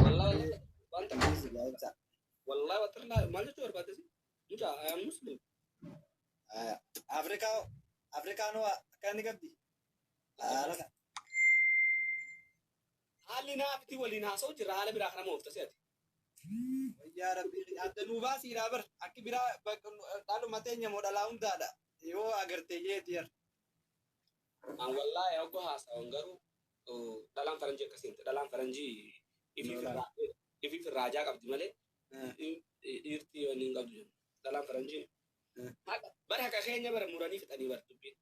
Wallahi wanta Dhiisi gaa ibsa. Wallahi watirlaa maal jechuu barbaadde si? Mucaa I am Muslim. Afrikaa Afrikaanoo akka inni qabdi. Haala kana. Haalli naafiti waliin haasa'u jirra haala biraa kana moofta si ati. Yaa Rabbi adda nuu baasiidhaa bar akki biraa dhaluma teenya moo dhalaa hundaadha yoo agartee jeeti yar. An wallahi hogga haasawan garuu dhalaan faranjii akkasii miti. Dhalaan faranjii ifiif irraa qabdi malee dhiirtii wanni hin qabdu jennu. Dhalaan faranjii bara haqa keenya bara muranii fixanii bara dubbiin.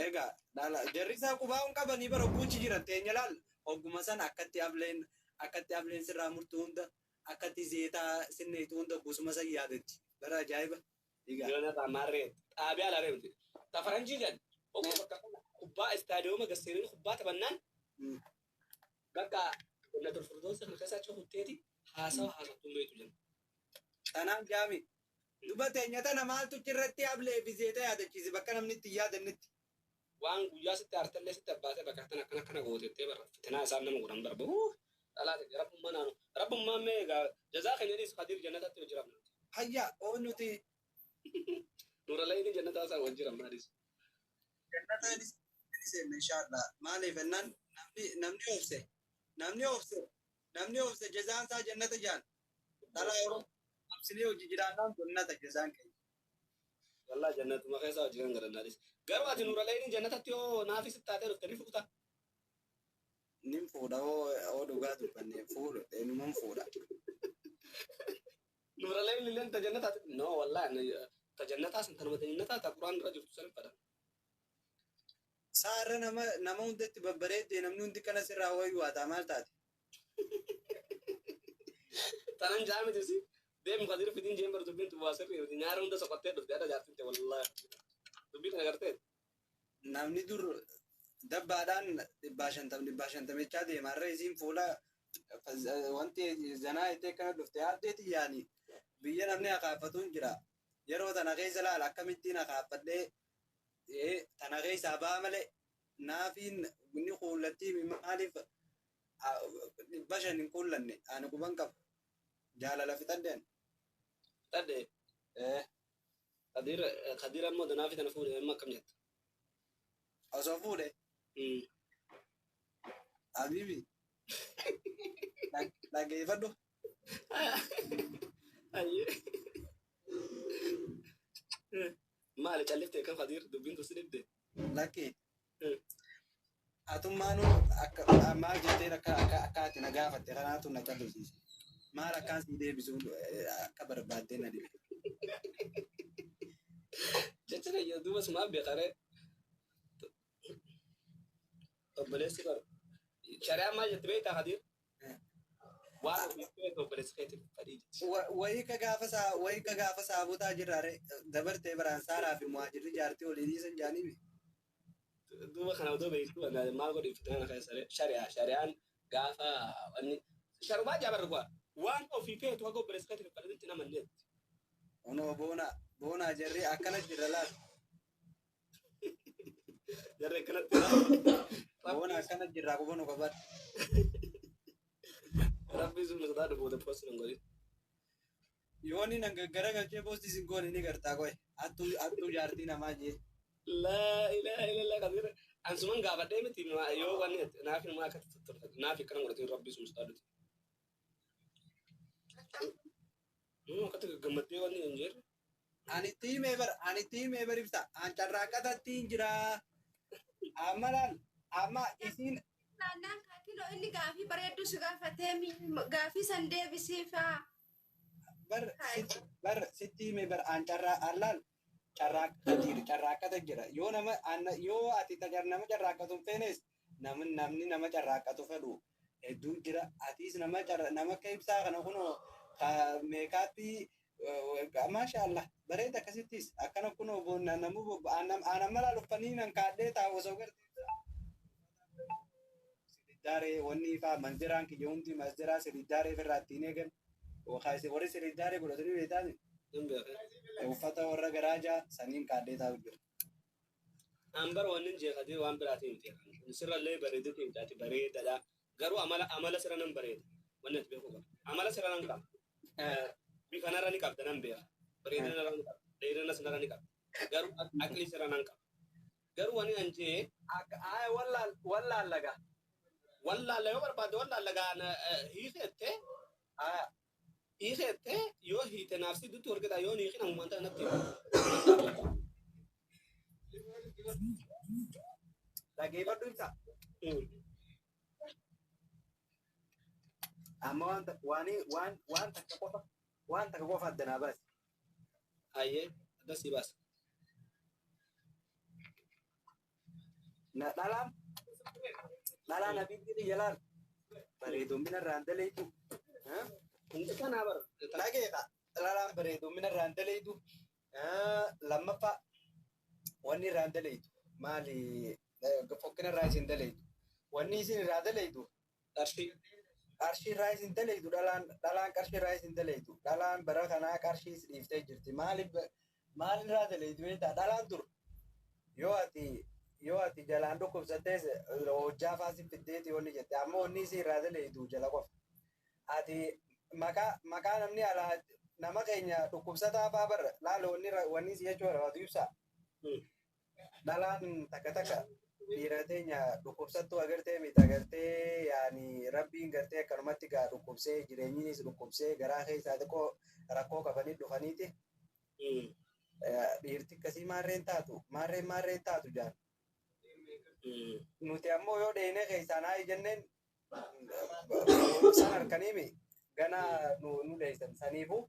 Egaa dhala jarri isaa qubaa hin qabanii bara guuchi jiran teenya laal hogguma sana akkatti ableen akkatti ableen sirraa murtu hunda akkatti zeetaa sinneetu hunda gosuma san yaadatti bara ajaa'iba. Egaa. Yoona maarree xaabiyaa alaa miti. Ta faranjii jedhan oguu bakka kana kubbaa istaadiyooma gasseenanii kubbaa taphannaan bakka jannatul firdoos kana keessa achi kutteeti haasawa haasoftuun beektu jenna. Tanaan jaami. Duba teenya tana maaltu irratti ablee fi zeeta yaadachiise bakka namni itti yaadannetti. Waan guyyaa sitti aartallee sitti abbaatee bakka tana akkana akkana gootettee bara fitinaa isaan nama godhan bara bahuu dhalaa ta'e rabbummaa naanu rabbummaan mee egaa jazaa keenya dhiisu Khadiir jannatatti hojii rabna. Hayya oo nuti Nuura layni jannataa isaa wajji rabnaa dhiisu. Jannata ni seenna inshallah. Maaliif jennaan namni namni obse namni obse namni obse jazaan isaa jannata jaan. Dhala yeroo obsinee hojii jiraannaan jannata jazaan keenya. Wallah jannatuma keessa hojii kan gadannaa dhiisu. Garuu ati nuura layni jannatatti yoo naafi sitti taatee dhufte ni fuuta. Nin fuudha oo dhugaa dubbanne fuudhu eenyuman fuudha. Nuura layni illee ta jannataati. No wallah ta jannataa san tanuma ta jannataa ta quraan irra jirtu san fedha. Saarra nama nama hundatti babbareedde namni hundi kana sirraa wayyu waataa maal taate? Tanan jaamiti si deemu Khadiir fidin jeen bar dubbiin waa sirrii miti nyaara hunda soqottee dhufte adda jaartin ta'e wallahi dubbii kana gartee. Namni dur dabbaadhaan 550 550 jechaa deema har'a isiin fuula wanti zanaa jettee akkana dhufte yaaddeeti yaani biyya namni akaafatuun jira. Yeroo tana keessa laala akkamittiin akaafadhee tana keessaa ba'a malee naafiin inni kuullattii maaliif 500 hin kuullanne ani quban qabu. Jaalala fixadheen. Fixadhe. Khadiir Khadiir ammoo danaafi tana fuudhe amma akkam jetta? Osoo fuudhe. Habibi. Dhageeffadhu. Maali calliftee kan Khadiir dubbiin tursi dhibde? Lakki. Atummaanuu akka maal jettee akka akka akka ati na gaafatte kanaatu na callisiise. Maal akkaan sii deebisuu akka barbaaddee na dhibe. Jecha kiyya duuba sumaaf beekaree. Obboleessi bara. Shari'aan maal jette beektaa Khadiir? Waan ofii feetu obboleessi keetiif fadhii jetti. Wayii ka gaafa saabotaa jirraare dabartee baraan saaraa fi muhaajirri jaartii olii dhiisan jaaniimi. Duuba kana odoo beektu maal godhi fitina keessa shari'aa shari'aan gaafa wanni sharumaa jaabarri kuwa waan ofii feetu haga obboleessi keetiif fadhiitti nama neetti. Onoo boona boonaa jarri akkana jirra laata. Jarri akkanatti. Boona akkana jirraa quba nu qabadhu. Rabbi sun sodaa dhufuute posti nan godhin. Yooni nan gaggaragalchee posti sin goone ni gartaa qoy. Hattuu hattuu jaartii namaa jee. Laa ilaaha illallah Khadiir. Ansuman gaafadhee miti yoo wanni naaf ilmaa akkatti tutturte naaf akkana godhatiin rabbi sun sodaa dhufe. Akkatti gammaddee wanni hin jirre. Ani itti himee bar ani itti himee bar ibsa. An carraaqqatatti hin jira. Amma laal amma isiin Naannaan kaakiloo inni gaafii bareedduu si gaafatee gaafii san deebisiifaa. Bar bar sitti himee bar an carraa an laal carraaqqata carraaqqata jira. Yoo nama yoo ati nama carraaqqatu hin feenes namni nama carraaqqatu fedhu hedduu jira. Atis nama nama akka ibsaa kana kunoo meekaappii maashaallah bareeda akkasittis akkana kunoo namu aan amma laal uffanii nan kaadhee taa'u osoo gartee sirriddaaree wanni faa manziraan kiyya hundi manziraa sirriddaaree ofirraa ittiin eegan warri sirriddaaree godhatanii beektaani uffata warra garaajaa saniin kaadhee taa'u jira. An bara wanni jee Kadir waan biraatii miti. Sirrallee bareeduuti miti, ati bareedaadha. Garuu amala sirra nan bareeda. Wanni ati beekuu qabda. Amala sirra nan qaba. Bifa narra ni qabda, nan beeka. Bareedina narra ni qabda. Dheerinas narra ni qabda. Garuu aqli sirra nan qaba. Garuu wanni an jee Akka ay wallaal wallaallaga. Wallaalla yoo barbaadde wallaalla gaana hiikeette Aya. Hiikeette yoo hiite naaf si dutti walqixa yoo hiikin ammumaan ta'e natti hima. Dhageeffadhu ibsa. Amma waan waan waan takka qofa waan takka qofa addanaa baasi. Hayyee, adda sii baasa. Na dhalaan abiitti jalaan bareedummina irraan daleetu. Hundi kanaa bara. Dhageeqa dhalaan bareedummina irraan daleetu. Lammaffaa wanni irraan daleetu maali, fokkina irraa isin daleetu. Wanni isin irraa daleetu Qarshii. Qarshii irraa isin daleetu, dhalaan qarshii irraa isin daleetu. Dhalaan bara kanaa qarshii dhiiftee jirti. Maaliif maal irraa daleetu beektaa? Dhalaan dur yoo ati jalaan dhukkubsattees hojjaa faa si fiddeeti wanni jette, amma wanni isin irraa daleetu jala qofa. Ati maqaa namni alaa nama keenya dhukkubsataa faa barra laala wanni si jechuu barbaadu ibsa. Dhalaan takka takka dhiira teenya dhukkubsattuu agartee miti, agartee yaani rabbiin gartee akkanumatti gaa dhukkubsee jireenyinis dhukkubsee garaa keessaa xiqqoo rakkoo qabanii dhufaniiti. Dhiirti akkasii maarreen taatu maarreen taatu jaan. Nuti ammoo yoo dheeyne keessaan haa jenneen san harkaniimi gana nu dheeysan, saniifuu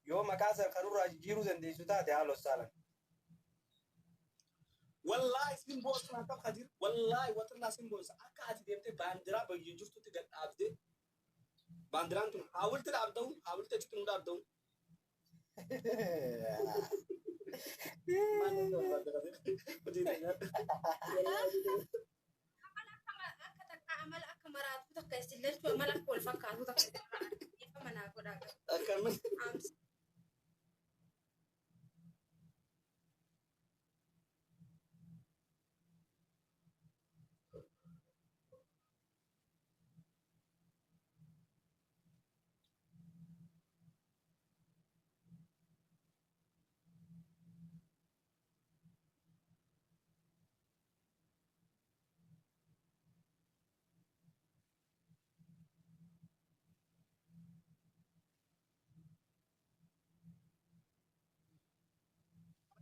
yoo maqaa san kanurraa jijjiiruu dandeessu taate haala saalan. Wallaahi sin boonsa akka Kadir, wallaahi watirlaa sin boonsa akka ati deemtee baandiraa biyya jirtutti gad dhaabdee, baandiraan tun haawulti dhaabda'u, haawulti achitti nu dhaabda'u. Maal nu barbaadda Kadir? Hojii ta'e. Amala akka takka amala akka maraatu takka isin lachuu amala akka wal fakkaatu takka isin dhiifama naa godhaa. Akkamiin? Amsa.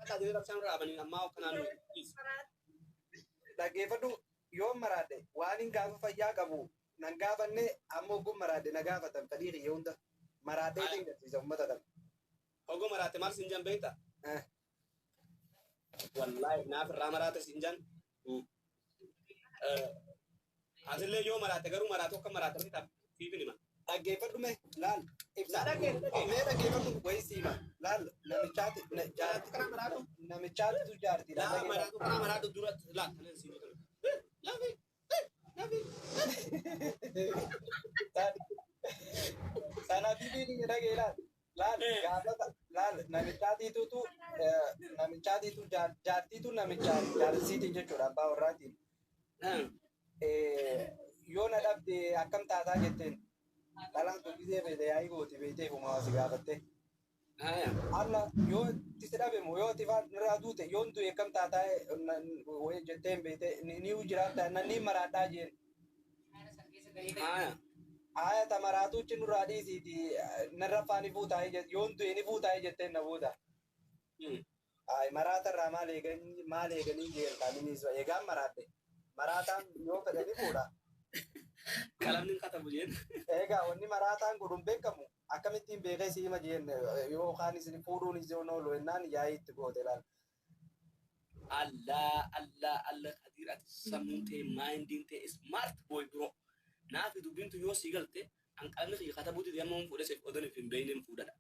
Kadir rabsaan raabanii ammaa akkanaa nu. Dhaggeeffadhu, yoo maraadhe waan hin gaafa fayyaa qabu nan gaafanne, amma oguu maraadhe na gaafatan fedhii kiyya hunda maraadheetiin garsiisa uummata kana. Oguu maraate maal siin jan beektaa? Wallaahi naaf irraa maraate siin jan. Asillee yoo maraate garuu maraate akka maraate beektaa siifin hima. Dhaggeeffadhu mee laal ibsa. Na dhaggeeffadhu. Mee dhaggeeffadhu wayii siima laal namichaati jaarti Karaa maraatu. Namichaatu jaartiidha. Laa maraatu karaa maraatu dura laal kanan siin jedhu. Nafi nafi. Sana bibiin dhagee laal laal gaafata laal namichaatiitu jaartiitu namicha jaarsiitiin jechuudha abbaa warraatiin. Yoo na dhabde akkam taataa jetteen, dhalaan dubbisee beete yaa'ii gooti beetee fumaa si gaafatte. Alla yoo itti si dhabe moo yoo itti irraa duute, yoon du'e akkam taataa jetteen beete ni jiraata nanni maraadhaa jeen. Haaya ta maraatuuchi nurraa dhiisiiti narra faa ni fuutaa, yoon du'e ni fuutaa jetteen na fuuta. Ay maraata irraa maal eeganii maal eeganii jeen kaaninis eegaan maraadhe. Maraataan yoo fedhe ni fuudha. Qalamni hin katabu jeen. Egaa wanni maraataan godhuun beekamu akkamittiin beekee si hima jeen, yookaan isin fuudhuun isin oolu jennaan yaa'ii itti goote laal. Allah Allah Allah, Kadir, ati sammuun ta'e mindiin ta'e smart boy bro. Naafi dubbintu yoo sii galte an qalamni kiyya katabuuti deemuun fuudhee seef odoon hin beeyne fuudhadha.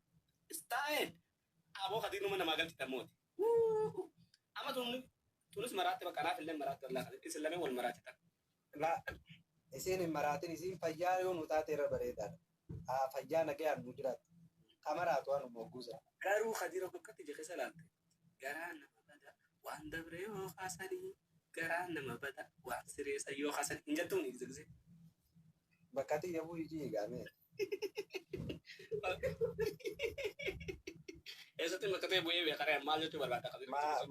Style. Aboo Kadir numa namaa galti tammooti. Amma tunis maraatte bakka naaf illee maraatte, wallaahi Kadir isin lameen wal maraate takka. La isiin hin maraatin, isiin fayyaa yoo nu taate irra bareedaadha. Haa fayyaa nagayaan nu jiraatti. Kamaraatu anuma ogguusa. Garuu Kadir akkatti ija keessa ilaalte garaa nama bada waan dabre yoo kaasanii. Garaa nama bada waan sireessa yoo hasan hin jettuun gizigise. Bakka xiyya bu'ii jiigaame. Eessatti bakka ta'e bu'ee beekaree maal jechuu barbaadda Kadir?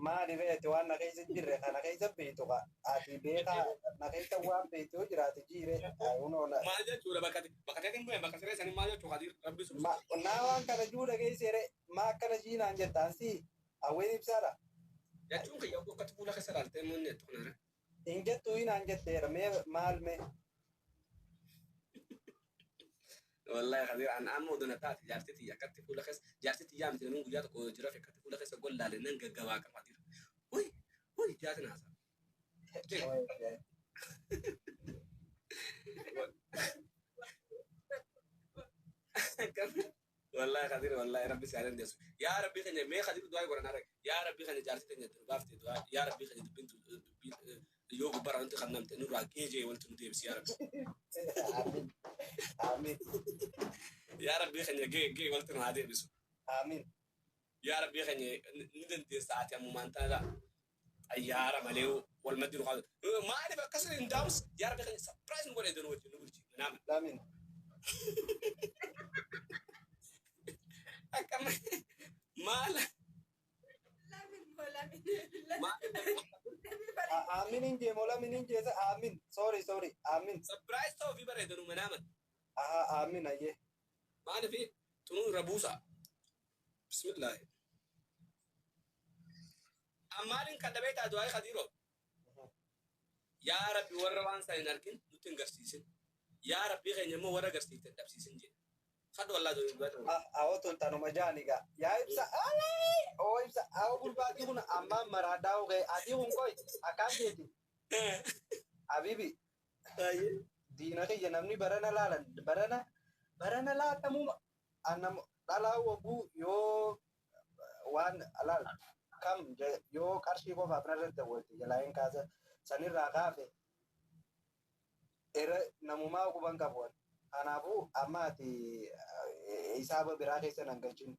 Maali reeti waan na keessa jirre kana keessa beektu ka ati beekaa na keessa waan beektu yoo jiraate jiire Maal jechuudha bakka bakka ta'e bu'ee bakka siree maal jechuu Kadir rabbi sun. Naa waan kana juu dhageessee maa akkana jiinaan jettaan si hawween ibsaadha. Jechuun kiyya akkatti fuula keessa ilaaltee immoo inni jettu kanarra. Hin jettu hinaan jetteera mee maal mee. Wallahi Kadir an amma odoo taate jaartii tiyya akkatti fuula keessa jaartii tiyyaa miti namni guyyaa tokko jira fi akkatti fuula keessa gollaale nan gaggabaa qaba Kadir. Huy huy jaartiin haasa. Wallahi Kadir wallahi rabbi si dandeessu. Yaa rabbi keenya mee Kadir du'aa godhan arga. Yaa rabbi keenya jaartii teenya durbaafte du'aa yaa rabbi keenya dubbiin dubbiin yoo gubbara wanti kan namte nurraa geejee wanti nu deebisi yaa rabbi. Amiin. Amiin. Yaa rabbi keenya gee gee wanti nu haa deebisu. Amiin. Yaa rabbi keenya ni dandeessa ati ammumaan tana xayyaara malee wal maddi nu qabu. Maaliif akkas hin daams yaa rabbi keenya surprise nu godhe nu wajjin nu bulchi. Naama. Amiin. Akkam maal Lamin moo lamin. maal Amiin hin jee moo lamiin hin jeesa amiin. Sorry sorry amiin. surprise ta'uu fi bareedu nu manaaman. Aha amiin ayyee. Maaliif tunuu irra buusa. Bismillaahi. Ammaaliin kan dhabee taatu waa'ee Kadiiroo. Yaa Rabbi warra waan sana hin argin nutti hin garsiisin. Yaa Rabbi keenya immoo warra garsiifte hin dhabsiisin jedhe. Kadhu wallaa jiru dubbatu. Awoo tun tanuma jaaniga. Yaa ibsa alee oo ibsa awoo gurbaatii kun ammaan maraadhaa oge adii kun koi akkaan jeeti. Habibi diina kiyya namni barana laalan barana barana laatamuma anam dhalaa waguu yoo waan laal kam yoo qarshii qofaaf narratti dawwalte jalaa hin kaasa sanirraa kaafe era namumaa quban qabu. Kanaafuu amma ati hisaaba biraa keessa nan galchin.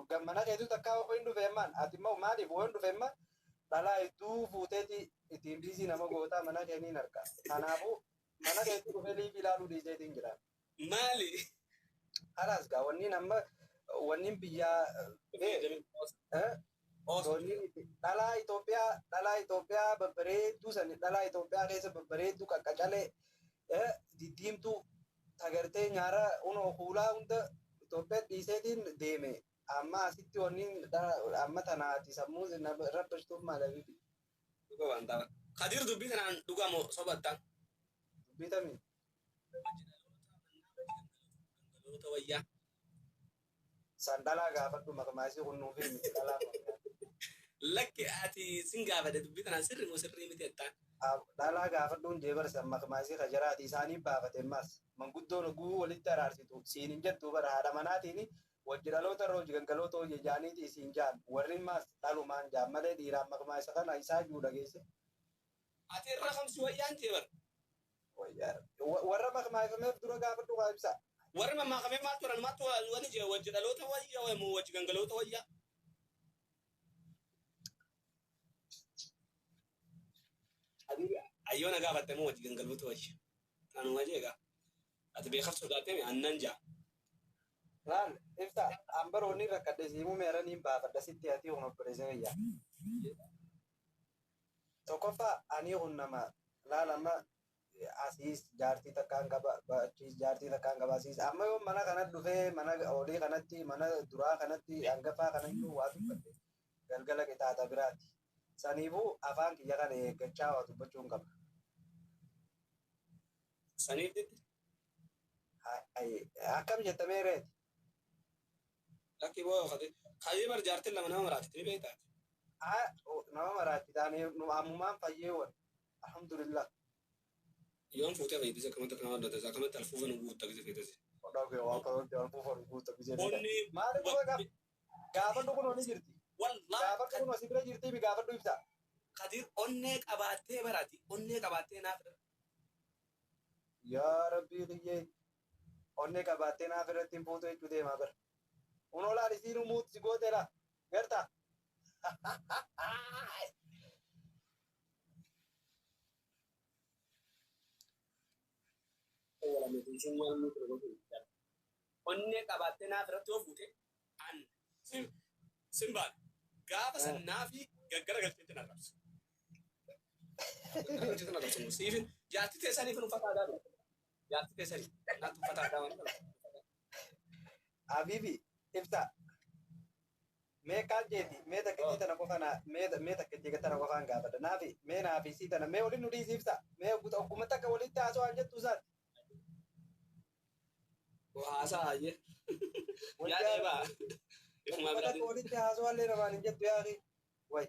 Gammana keetu takka hin dhufe ammaan ati immoo maaliif waan dhufe amma dhalaa hedduu fuuteeti ittiin biizii nama gootaa mana keeniin arga. Kanaafuu mana keetu dhufe liif ilaaluu dhiiseetiin jira. Maali? Halaas gaa wanniin amma wanniin biyyaa dhalaa Itoophiyaa dhalaa Itoophiyaa babbareedduu sani dhalaa Itoophiyaa keessa babbareedduu qaqqacalee diddiimtuu tagartee nyaara unoo kuulaa hunda Itoophiyaa dhiiseetiin deeme. Amma asitti wanniin amma tanaati sammuu rabbashtuuf maalafi. Dhuga waan ta'a. Kadir dubbii kanaan dhugamoo sobattaan. Dubbii tamii? Gangaloota wayyaa. San dhalaa gaafadhu maqmaasii kunnuufi miti dhalaa. Lakki ati sin gaafate dubbii kanaan sirri moo sirrii miti jettaan. Dhalaa gaafadhuun jee barsan maqmaasii kajaraati isaanii baafate ammas manguddoon oguu walitti araarsitu siin hin jettu bara haadha manaatiin wajji dhaloota irra hojii gangaloota hojii jaaniiti isiin jaan warri maas dhalumaan jaan malee dhiiraan maqmaasa kana isaa juu dhageesse. Ati irra kamsi wayyaan jee bara. Warra maqmaafameef dura gaafadhu waa ibsa. Warri mammaakame maal turan maaltu wani jee wajji dhaloota wayyaa moo wajji gangaloota wayyaa. Ayyoona gaafatte moo wajji gangaloota wayya. Kanuma jee gaa. Ati beekaf sodaattee annan jaa. Laal ibsa ambaroonni rakkadhe siimuu meeraniin baafadha sitti ati kun obboleessa wayyaa. Tokkoffaa ani kun nama laal amma asiis jaartii takkaan qaba achiis jaartii takkaan qaba asiis amma yoo mana kana dhufee mana olii kanatti mana duraa kanatti hangafaa kanatti waa dubbadhe galgala qixaaxa biraati. Saniifuu afaan kiyya kana eeggachaa waa dubbachuu hin qaba. Saniif jetti? Akkam jettamee reeti? Lakki boo kate kayyee bar jaartiin lama nama maraatti ni beektaati. Nama maraatti taanee ammumaan fayyee wal alhamdulillah. Yoon fuutee fayyadise akkamatti akka nama adda akkamatti alfuufa nu guutta gise fayyadise. Dhagee waan kanatti alfuufa nu guutta gise. Onni Maali dhuga gaafadhu kun oni jirti. Wallaahi Gaafadhu kun asii bira jirti gaafadhu ibsa. Kadir onnee qabaattee baraati onnee qabaattee naaf. Yaa Rabbii kiyyee onnee qabaattee naaf irratti hin fuutu jechuu deemaa bara. Unoo laal isiin umuutu si gooteera. Gartaa. beeku isheen maal nuti godhu. Onnee qabaattee naaf irratti yoo fuute an simbaan gaafa san naafi gaggara galteetti na arrabsa. Gaggara galteetti na arrabsa. Siifin jaartii teessaniif uffata aadaa dha. Jaartii teessanii naatti uffata aadaa waan qabu. Habibi ibsa. Mee kaal jeeti mee takkitii tana qofa naa mee takkitii tana qofaan gaafadha naafi mee naafi sii tana mee waliin nu dhiisi ibsa mee ogguma takka walitti haasawaan jettu isaati. Haasaa hayyee. Yaa deebaa. Ifumaa Ogguma takka biraatiin walitti haasawaallee namaan hin jettu yaaqi. Way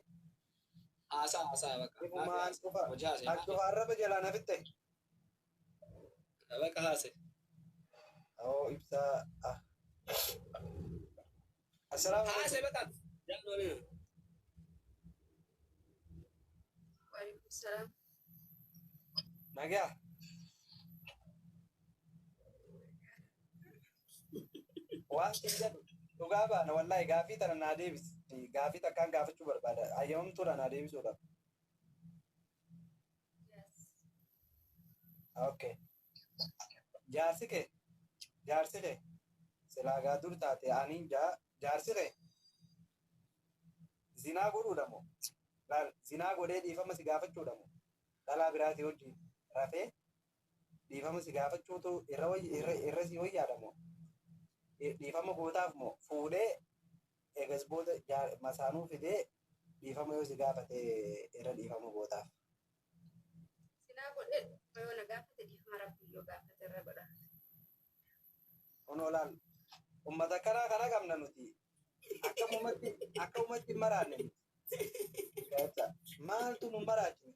haasaa haasaa bakka. ifumaan qofa Hojii haasee. akka arraba jalaa na fixxe. Bakka haasee. Oo ibsa. Assalaamu alaikum. Haasee bakka. Jaalladhu. Waalaikum salaam. Nagaa. Waan sin jedhu dhugaa baana wallahi gaafii tana naa deebisi. Gaafii takkaan gaafachuu barbaada. Ayyamamtuudha naa deebisuudha. Yes. Okay. Jaarsi kee silaa gaa dur taate aniin jaarsi kee zinaa godhuudha moo? Laal zinaa godhee dhiifama si gaafachuudha moo? Dhalaa biraatii wajjin rafee dhiifama si gaafachuutu irra si wayyaadha moo? Dhiifama gootaaf moo fuudhee eegas booda masaanuu fidee dhiifama yoo si gaafate irra dhiifama gootaaf? Sinaa godhee yoo na gaafate dhiifama rabbii yoo gaafate irra godha. Kunoo laal ummata kanaa kana qabna nuti akka ummatti hin maraanne nuti. Maaltu nu maraachine?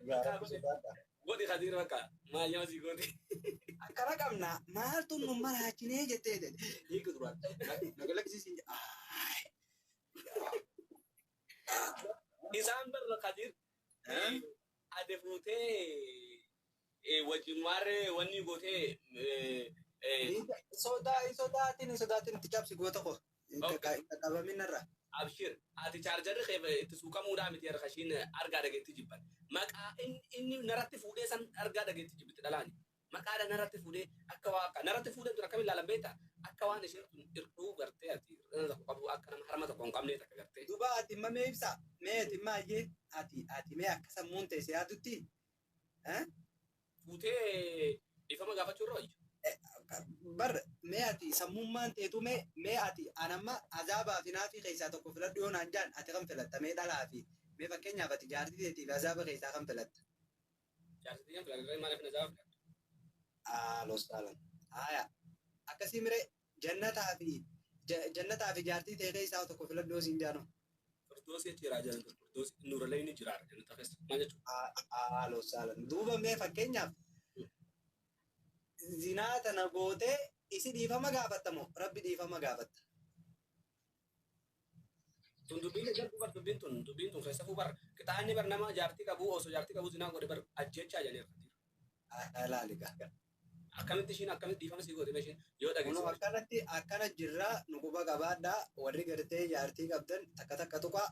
Yaa Rabbi sodaadha. Godhi Khadiir bakka maal si godhi. Akkana qabna maaltu nu maraachinee jettee hiika duraan nagalakkisiisin. Isaan barra Khadiir ate fuutee wajjin waarree wanni gootee. Sodaa sodaatiin sodaatiin itti cabsi goota koo qabamin irra. Abshir ati chaarjarri kee itti suuqamuudhaa miti harka ishiin argaa dhageetti jibban. Maqaa inni naratti fuudhee san argaa dhageetti jibbitti dhalaani. Maqaadha naratti fuudhee akka waa akka naratti fuudhee tun akkamiin ilaalan beektaa? Akka waan isheen tun irduu gartee ati hir'ina tokko qabu akka nama harma tokko hin qabnee takka gartee. Duuba ati imma mee ibsa mee ati imma ayyee ati mee akka sammuun ta'e si yaadutti Fuutee dhiifama gaafachuu irra wayya. Bar mee ati sammummaan teetu mee ati anamma azaabaa fi naafii keessaa tokko filadhu yoo naan jaan ati kan filatta mee dhalaa fi mee fakkeenyaaf ati jaartii teetii fi azaaba keessaa kan filatta? Jaartii kan filadhu maaliif na azaaba filadhu? Aalos saalan. Haaya akkasii miree jannataa fi jaartii ta'e keessaa tokko filadhu yoo siin jaanu. Firdoosii jira jannata firdoosii nuuralee ni jira jannata keessa maal jechuudha? Aalos saalan. Duuba mee fakkeenyaaf zinaa tana gootee isi dhiifama gaafatta moo rabbi dhiifama gaafatta? Tun dubbiin jalqabu bar dubbiin tun keessa bar qixaanni bar nama jaartii qabu osoo jaartii qabu zinaa godhe bar ajjechaa jedhanii harkatti. Ilaali gaa. Akkamitti ishiin akkamitti dhiifama sii goote ishiin yoo Kunoo dhageesse? Akkanatti akkana jirraa nu quba qabaadhaa warri gartee jaartii qabdan takka takka tuqaa.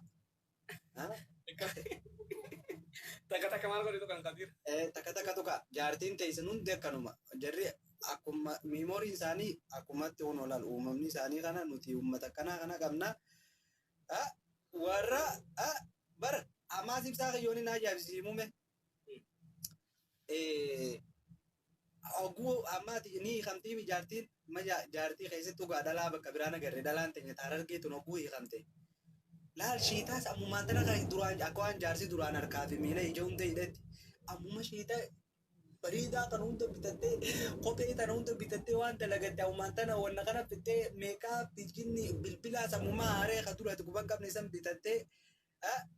Takka takka maal godhe kan Khadiir? Takka takka tuqaa jaartiin teessan hundi akkanuma jarri akkuma miimooriin isaanii akkumatti kun olaal uumamni isaanii kana nuti uummata akkanaa kana qabna. Warra bar ammaas ibsaa kiyyoonni na ajaa'ibsiimume. Oguu ammaati ni hiikamtii jaartiin ma jaartii keessatti dhugaa dhalaa bakka biraan agarre dhalaan teenya taarargeetun oguu hiikamte. Laal shiitaas ammumaan tana kan duraan akka waan jaarsi duraan harkaa fi miila ija hunda hidhatti ammuma shiita bareedaa kan hunda bitattee kophee tana hunda bitattee waan dalagatte ammumaan tana wanna kana bittee meeqaa jinni bilbilaas ammumaa haaree ka duratti guban qabne san bitattee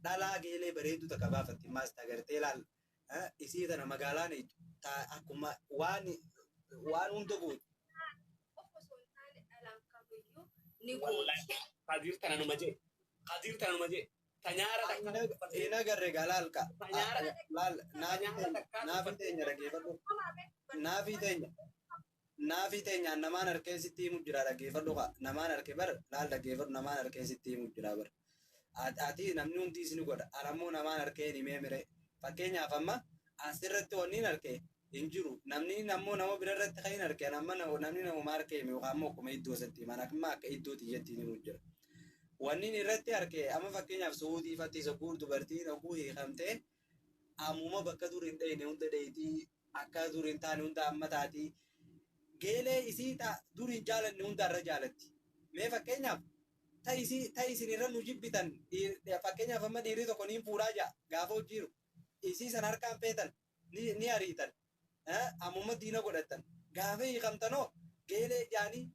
dhalaa geelee bareedu takka baafatti maas tagartee laal isii tana magaalaan akkuma waan hunda gootu. Of osoo hin taane dhalaan kamiyyuu ni gooti. Khadiir tana numa jee. Khadiir tana numa jee. Tanyaara takka. Hin agarre gaa laal ka laal naafi teenya dhaggeeffadhu naafi teenya naafi teenya namaan harkee sitti himu jira dhaggeeffadhu ka namaan harkee bar laal dhaggeeffadhu namaan harkee sitti himu jira bar ati namni hundi isini godha anammoo namaan harkee himee mire. Fakkeenyaaf amma asirratti wanni hin arge hin jiru. Namni ammoo nama bira irratti kan hin arge amma namni namuma arge hime yookaan ammoo akkuma iddoo sanatti himan akkuma akka iddootti iyyatti himu jira. Wanni inni irratti arge amma fakkeenyaaf Suudii fatti isa guur dubartiin oguu hiikamtee ammuma bakka dur hin dhayne hunda dhayitii akka dur hin taane hunda amma taatii geelee isii dur hin jaalanne hunda irra jaalatti. Mee fakkeenyaaf ta isii ta isin irra nu jibbitan fakkeenyaaf amma dhiirri tokko niin fuudhaa ja'a gaafa hojjiiru isii san harkaan feetan ni ariitan ammuma diina godhattan gaafa hiikamtanoo geelee jaanii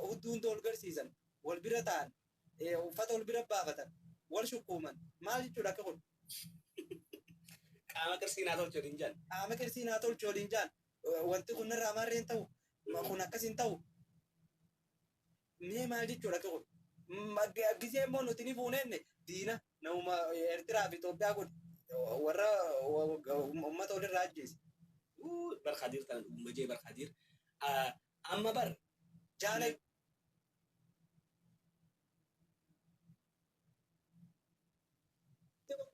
hudduu hunda wal garsiisan wal bira ta'an uffata wal bira baafatan wal shukkuuman maal jechuudha akka kun. Qaama qirsii naa tolchu waliin jaan. Qaama qirsii naa tolchu waliin jaan wanti kun irraa maarreen ta'u kun akkas hin ta'u mee maal jechuudha akka kun. Gisee immoo nuti ni fuuneenne diina namuma Eertiraa fi Itoophiyaa kun warra uummata walirraa ajjeese. Barkaadiir ta'an uumajee barkaadiir. Amma bar jaala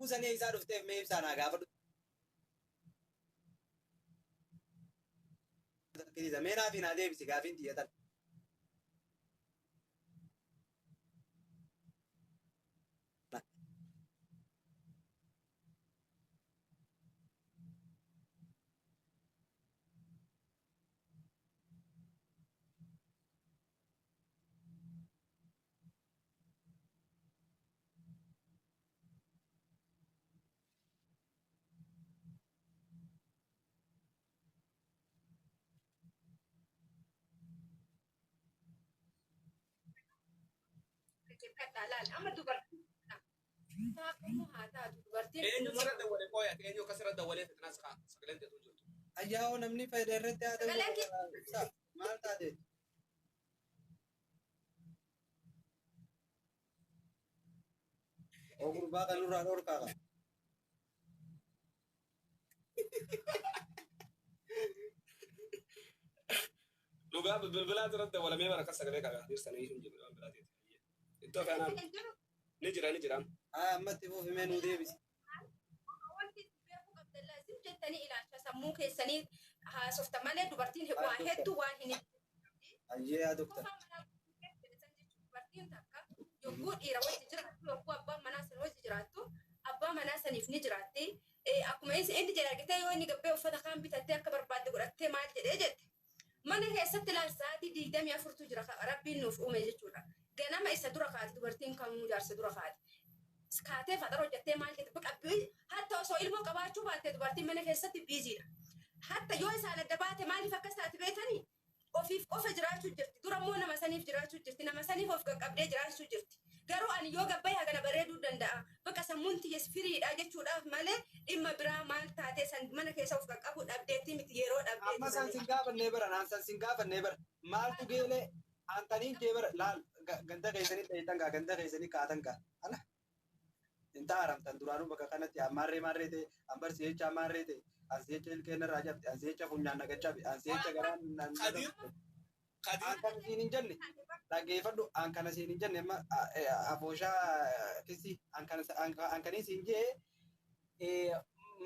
kusanii isaa dhufteef mee ibsaa naa gaafadhu. Mee naaf naa deebisi gaafiin xiyyatan. Amma dubartiin haa taatu dubartiin. Eenyu sirra dawwalee qooya eenyu akka sirra dawwalee fitnaas sagaleen teetu jirtu. Ayyaa'oo namni faayidaa irratti haa ta'u maal taate? Oo gurbaa kan nurraa dhorkaa qaba. Dhugaa bilbilaa sirra dawwalamee bara akka sagalee qaba. Dhiirsanii hin jiru waan biraa teeti. Iddoo kanaan ni jira ni jira. Ammatti fuufimee nuu deebisi. Wanti beekuu qabdan isin jettanii ilaalcha sammuu keessanii haasofta malee dubartiin waa hedduu waan hin Ayyee yaa doktar. Dubartiin takka yogguu dhiira wajji jiraattu yogguu abbaan manaa sana wajji jiraattu abbaa manaa saniif ni jiraatti. Akkuma inni jedhe argitee yoo inni gabbee uffata kaan bitattee akka barbaadde godhattee maal jedhee jette. Mana keessatti ilaal sa'aatii 24tu jira rabbiin nuuf uume jechuudha. Ganama isa dura kaati dubartiin kamuu jaarsa dura kaati. Kaatee faxara hojjettee maal jette bakka hatta osoo ilmoo qabaachuu baatte dubartiin mana keessatti biiziidha. Hatta yoo isaan adda baate maaliif akkas taate beetanii ofiif qofa jiraachuu jirti. Dura immoo nama saniif jiraachuu jirti. Nama saniif of qaqqabdee jiraachuu jirti. Garuu ani yoo gabbayee hagana bareeduu danda'a. Bakka sammuun tiyyees firiidha jechuudhaaf malee dhimma biraa maal taatee san mana keessa of qaqqabu dhabdeetti miti yeroo dhabdeetti. Amma san sin gaafannee bara naan san sin gaafannee bara maaltu geelee antaniin kee bara laal ganda keessanii dhahitan gaa ganda keessanii kaatan gaa ala hin taaramtan duraanuu bakka kanatti ammaarree maarree ta'e ambarsi jecha ammaarree ta'e ansi jecha ilkeen irraa cabte ansi jecha funyaan naga cabe ansi jecha garaan an kana siin hin jenne dhaggeeffadhu an kana siin hin jenne amma afooshaa kisi an kanii siin jee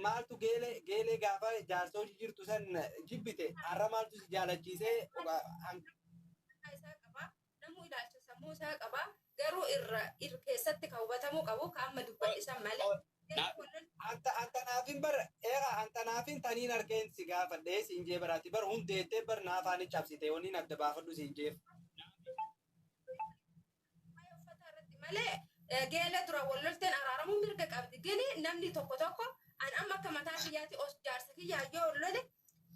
maaltu geelee gaafa jaarsoo jirtu san jibbite har'a maaltu si jaalachiisee isaa qaba namuu ilaalcha sammuu isaa qaba garuu irra keessatti kan hubatamuu qabu kan amma dubbadhisan malee. Anta naafin bar eega anta naafin taniin arkeen si gaafadhee siin jee baraati bar hundeettee bar naafaani cabsite waniin adda baafadhu siin jeef. Uffata irratti malee geela dura wallolteen araaramuu mirga qabdi. Gini namni tokko tokko an amma akka mataa kiyyaatti os jaarsa kiyyaa yoo lole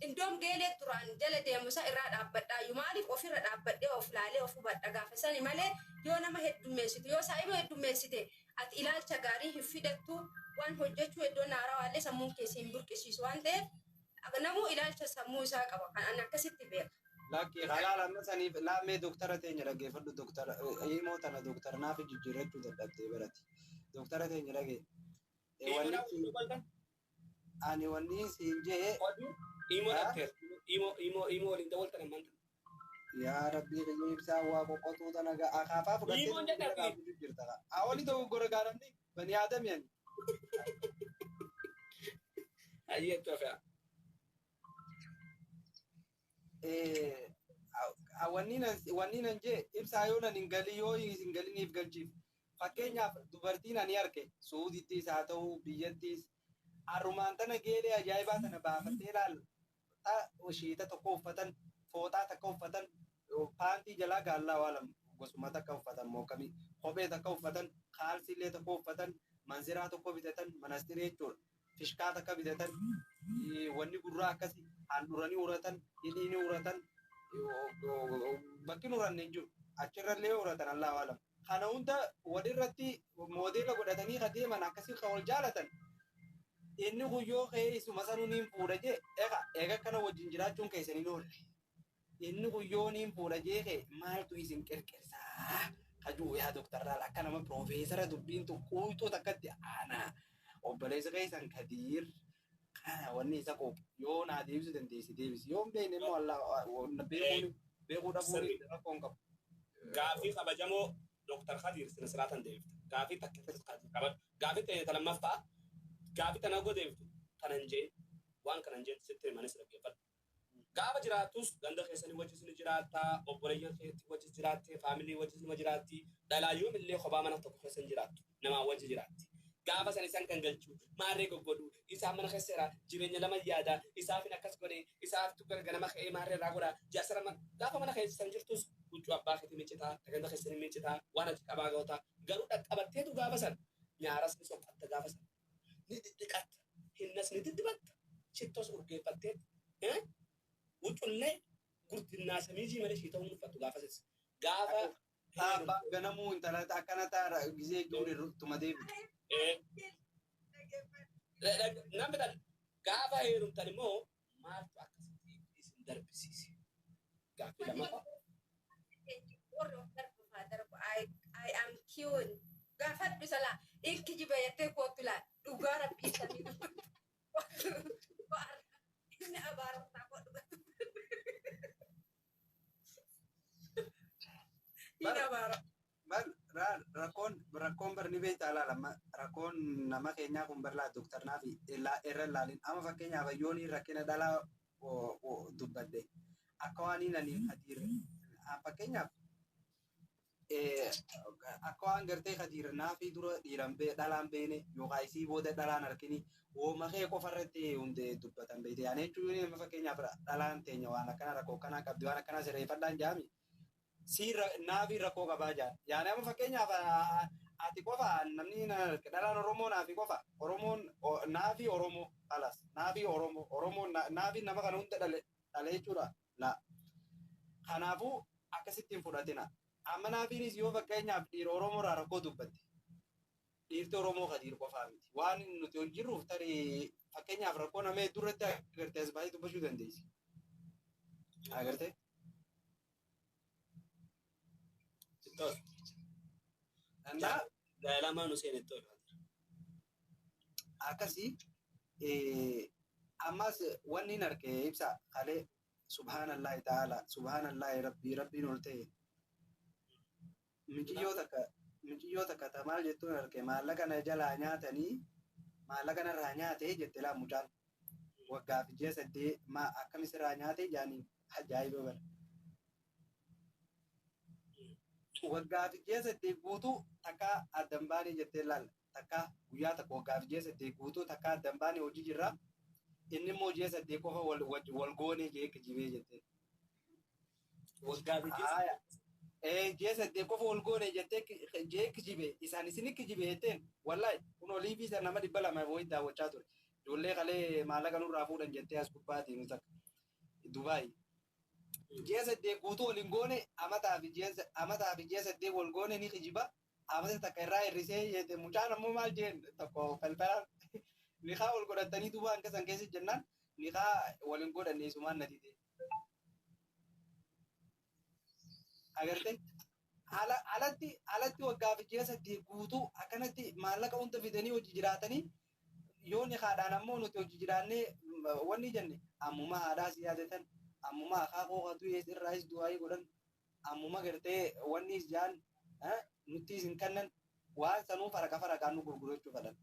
indoom geelee duraan jala deemusa irraa dhaabbadhaayyuu maaliif ofirra dhaabbadhee of laalee of hubadha gaafa sani malee yoo nama heddummeessitu yoo saayiba heddummeessite ati ilaalcha gaarii hin fidattu waan hojjechuu iddoon haarawaallee sammuun keessi hin burqisiisu waan ta'eef namuu ilaalcha sammuu isaa qaba kan ani akkasitti beeka. Lakki halaal amma saniif laamee doktara teenya dhaggeeffadhu doktara himoo tana doktara naaf jijjiirrachuu dadhabdee barati. Doktara teenya dhagee. Ani wanni siin jee. Imo dhabteer. Imo imo imo waliin dawwaltan ammaan tana. Yaa Rabbii kiyya ibsaa waa qoqqotuu tana akaafaa fudhattee Imoon jedhamti. jirta. Awwali ta'uu gora gaaramni bani aadami ani. Ayyeetu hafe. Wanni nan jee ibsaa yoo nan hin galii yoo hin galiniif galchiif. Fakkeenyaaf dubartiin ani arge Suudittis haa ta'u biyyattis harrumaan tana geelee ajaa'ibaa tana baafattee ilaal shiita tokko uffatan, fooxaa takka uffatan, paantii jalaa gaallaa waa lama gosuma takka uffatan, mookamii kophee takka uffatan, kaalsiillee tokko uffatan, manziraa tokko bitatan, manastirii jechuudha, fishkaa takka bitatan, wanni gurraa akkasii handhuranii uratan, hidhii ni uratan, bakki uranne hin jiru, achirrallee uratan, allaa waa lama. Kana hunda walirratti moodeela godhatanii ka deeman akkasii ka wal jaalatan, inni guyyoo ka'ee isuma sanuu niin fuudha jee, eega eega kana wajjin jiraachuun keessan hin oolle. Inni guyyoo niin fuudha jee ka'e maaltu isin qirqirsaa? Kajuu yaa doktarraal akka nama piroofeesara dubbiin quuxuu takkatti aanaa obboleessa keessan Kadiir kana wanni isa quuqe yoo naa deebisuu dandeessi deebisi, yoo hin beekne immoo allaa beekuun beekuu dhabuun rakkoo hin qabu. Gaafii kabajamoo Dr. Khadiir sina siraatan deebifta. Gaafii takka qabadhu. Gaafii ta'e ta lammaffaa, gaafii tana ogoo deebiftu kanan jeen waan kanan jeen sitti himanis dhaggeeffadhu. Gaafa jiraattus ganda keessanii wajjis ni jiraattaa, obboleeyyan keetti wajjis jiraattee, faamilii wajjis nima jiraatti. Dhalaa yoomillee kophaa mana tokko keessa hin jiraattu. Namaa wajji jiraatti. Gaafa san isaan kan galchu maarree goggodhu isaan mana keessa jira, jireenya lama yaada, isaafin akkas godhe, isaaftu ganama ka'ee maarree irraa godha jaarsa lama. Gaafa mana keessa san jirtus huccuu abbaa keetii miicitaa, ganda keessanii miicitaa, waan ati qabaa goota, garuu dhaqqabatteetu gaafa san nyaaras ni soqqatta, gaafa san ni dhidhiqatta, hinnas ni diddibatta, shittos urgeeffattee huccullee gurdinnaa samiijii malee shii ta'uu uffattu gaafa sis gaafa Abbaan ganamuu intala akkana ta'a gisee ijoollee tuma deebitu. Namni tan gaafa heerumtan immoo maaltu akkasitti isin darbisiise? Gaaffii lammaffaa. Warri of darbu haa darbu. I am queen. Gaafadhu salaa in kijiba jettee kootu laa dhugaa rabbii samii inni abaaramtaa koo dhuga. Inni abaara. Bar rakkoon bar ni beektaa laala rakkoon nama keenyaa kun bar laa doktar naafi irra ilaalin. Amma fakkeenyaaf yoon rakkina dhalaa dubbadde akka waan hin ani Kadiir fakkeenyaaf akka waan gartee Kadiir naafii dura dhiiran dhalaan beene yookaan isii booda dhalaan harkini wooma kee qofa irratti hundee dubbatan beekte. Yaani jechuun amma fakkeenyaaf dhalaan teenya waan akkana rakkoo akkanaa qabdi, waan akkanaa sirreeffadhaan jaami. Si naafii rakkoo qabaa jaan. Yaani amma fakkeenyaaf ati qofa namni dhalaan Oromoo naafii qofa, Oromoon naafii Oromoo alas naafii Oromoo Oromoon naafii nama kana hunda dhale dhale jechuudha la. Kanaafuu akkasitti hin fudhatina. Amma naafiinis yoo fakkeenyaaf dhiira Oromoo irraa rakkoo dubbatte, dhiirti Oromoo Kadiir qofaa miti. Waan nuti hojirruuf tarii fakkeenyaaf rakkoo nama hedduu irratti agartee as baay'ee dubbachuu dandeessi. Agartee? Ittoo. Annaa Gaa'elamaa nu seene ittoo. Akkasii ammas wanni hin arge ibsa kalee, subhaanallahi ta'ala, subhaanallahi, rabbii rabbiin ol ta'e, miciyyoo takka ta maal jettuun arge, maallaqa na jalaa nyaatanii, maallaqa narraa nyaate jette laa. Mucaan waggaa fi ji'a 8 ma akkamis irraa nyaate jaaniin, ajaa'iba bara. Waggaa fi ji'a 8 guutuu takka addan baanee jettee laalla, takka guyyaa tokko waggaa fi ji'a 8 guutuu takka addan baanee hojii jirra, inni immoo ji'a 8 qofa wal goonee jee kijibee jettee. Waggaa fi ji'a Haaya. Ji'a 8 qofa wal goone jettee jee kijibe, isaan isin kijibe jetteen. Wallahi kun olii fi isa nama 200 wayii daawwachaa ture. Ijoollee kalee maallaqa nurraa fuudhan jettee as gubbaatii nu takka. Dubaay. Ji'a 8 guutuu waliin goone, amataa fi ji'a 8 wal goone ni kijiba. Amata takka irraa hir'isee jette. Mucaan ammoo maal jeen, tokko falfalaan niqaa wal godhatanii duuba hanga san keessa jennaan niqaa waliin godhanne isumaan na dide. Agartee? Alatti waggaa fi ji'a 8 guutuu akkanatti maallaqa hunda fidanii hojii jiraatanii, yoo niqaadhaan ammoo nuti hojii jiraannee wanni jenne ammuma haadhaa si yaadatan, ammuma akaakuu hatu irraayis du'aayii godhan, ammuma gartee wanni jaan nutti isin kannan waan sanuu faraqa faraqaan nu gurgurachuu fedhan.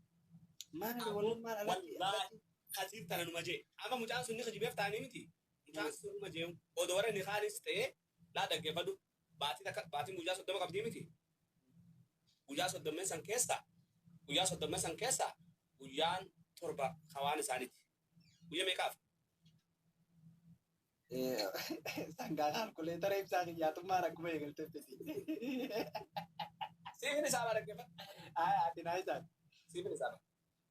Maali walummaan alatti Wallaahi alatti Kasiif tana numa jee. Amma mucaan sun ni kijibeef ta'anii miti. Mucaan sun numa jee. Odoo warra inni kaanis ta'ee laa dhaggeeffadhu. Baatii takka baatiin guyyaa 30 qabdii miti. Guyyaa soddomeen san keessa guyyaa soddomeen san keessa guyyaan 7 hawaan isaaniiti. Guyyaa meeqaaf? Sangaa kaalkuleetara ibsaa kiyyaatummaan akkuma eegaltee fiti. Siifin isaa dhaggeeffadhu. Ati naa isaan. Siifin isaa.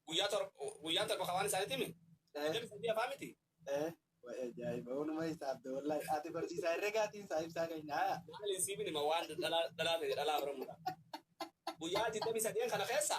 Guyyaa 7 guyyaan 7 hawaan isaaniiti mi? 23 afaa miti. Ajaa'iba onuma isaaf wallahi ati barsiisaa herregaatiin isaa ibsaa keenya haa. Maali siifin hima waan dhalaa dhalaa ta'e dhalaa Oromoodha. Guyyaa 23 kana keessa